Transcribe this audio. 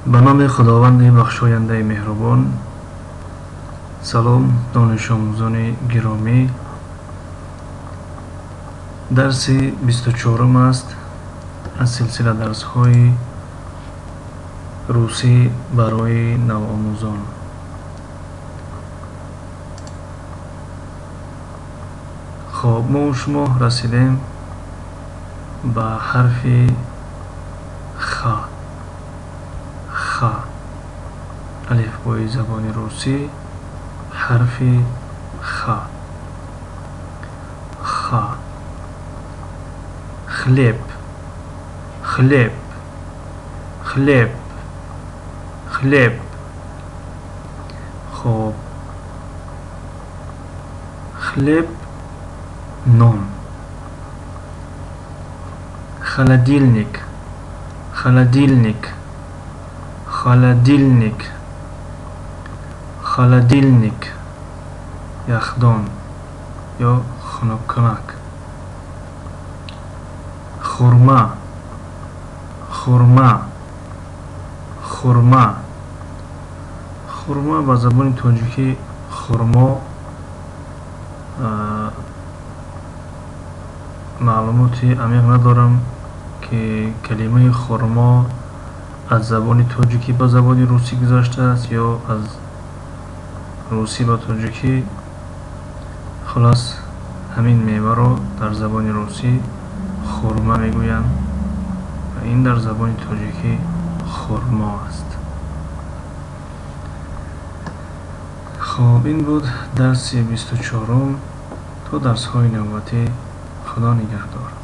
Ба номи Худованди бахшояндаи меҳрубон. Салом, донишомӯзони гиромӣ. Дарси 24-ум аст аз силсила дарсҳои русӣ барои навомӯзон. Хоб, мо шумо расидем ба ҳарфи х. Х. Алифбои забони русӣ, ҳарфи х. Х. Хлеб, хлеб, хлеб, хлеб. Хоб, хлеб, нон. Холодильник, холодильник, холодильник, холодильник, яхдон ё хунуккунак. Хурма, хурма, хурма. Хурма ба забони тоҷикӣ хурмо. Маълумоти амиқ надорам, ки калимаи хурмо аз забони тоҷикӣ ба забони русӣ гузаштааст ё аз русӣ ба тоҷикӣ. Хулос, ҳамин меваро дар забони русӣ хурма мегӯянд ва ин дар забони тоҷикӣ хурмо аст. Хоб, ин буд дарси 24-ум. То дарсҳои навбатӣ, Худо нигаҳдор.